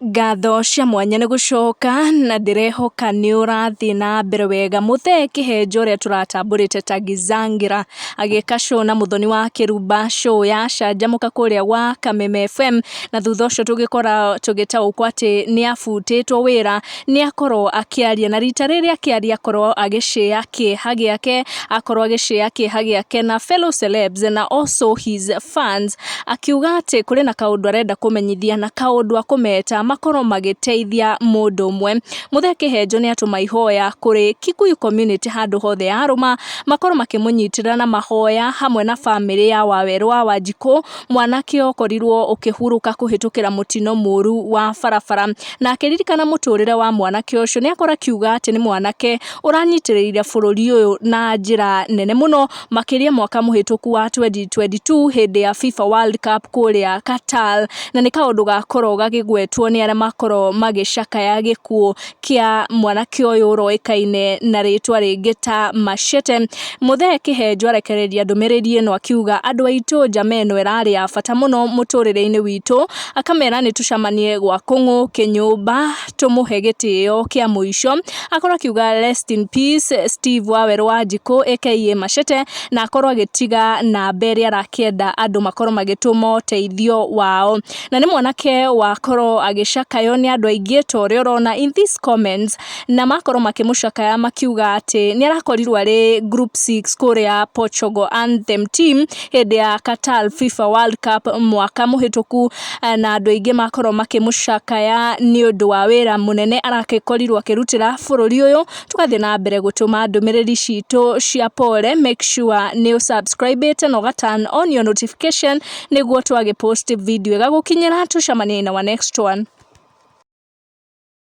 Ngatho cia mwanya nĩ gũcoka na ndĩrehoka nĩ ũrathiĩ na mbere wega. Mũthee Kĩhenjo ũrĩa tũratambũrĩte ta Gizangira agĩka show na Mũthoni wa Kĩrumba, show ya canjamũka kũrĩa gwa Kameme FM, na thutha ũcio tũgĩkora tũgĩtaũkwo atĩ nĩ abutĩtwo wĩra. Nĩ akorwo akĩaria, na rita rĩrĩ akĩaria akorwo agĩcĩa kĩeha gĩake, akorwo agĩcĩa kĩeha gĩake na fellow celebs na also his fans, akiuga atĩ kũrĩ na kaũndũ arenda kũmenyithia na kaũndũ akũmeta makorwo magĩteithia mũndũ ũmwe. Mũthee Kĩhenjo nĩ atũma ihoya kũrĩ Kikuyu community handũ hothe yarũma, makorwo makĩmũnyitĩrĩra na mahoya hamwe na bamĩrĩ ya Wawerũ wa Wanjikũ, mwanake ũkorirwo ũkĩhurũka kũhĩtũkĩra mũtino mũru wa barabara. Na akĩririkana mũtũrĩre wa mwanake ũcio, nĩ akorwo akiuga atĩ nĩ mwanake ũranyitĩrĩire bũrũri ũyũ na njĩra nene mũno, makĩria mwaka mũhĩtũku wa 2022 hĩndĩ ya FIFA World Cup kũrĩa Qatar, na nĩ kaũndũ gakorwo gakĩgwetwo nĩ arĩa makorwo magĩcakaya gĩkuũ kĩa mwanake ũyũ ũroĩkaine na rĩtwa rĩngĩ ta Machete. Mũthee Kĩhenjo arekereria ndũmĩrĩri ĩno akiuga, andũ aitũ, njama ĩno ĩrarĩ ya bata mũno mũtũrĩre-inĩ witũ, akamera nĩ tũcemanie gwa Kũng'ũ kĩnyũmba tũmũhe gĩtĩo kĩa mũico. Akorwo akiuga, "Rest in peace, Steve Wawerũ Wanjikũ aka Machete," na akorwo agĩtiga namba ĩrĩa arakĩenda andũ makorwo magĩtũma ũteithio wao. Na nĩ mwanake wakorwo agĩcakayo nĩ andũ aingĩ ta ũrĩa ũrona in these comments, na makorwo makĩmũcakaya makiuga atĩ nĩ arakorirwo arĩ group 6 kũrĩa Portugal Anthem team hĩndĩ ya Qatar FIFA World Cup mwaka mũhĩtũku, na andũ aingĩ makorwo makĩmũcakaya nĩ ũndũ wa wĩra mũnene arakĩkorirwo akĩrutĩra bũrũri ũyũ. Tũgathiĩ na mbere gũtũma ndũmĩrĩri citũ cia pole. Make sure nĩ ũsubscribe na ũga turn on your notification nĩguo twagĩ post video ĩgagũkinyĩra. Tũcemanie in our next one.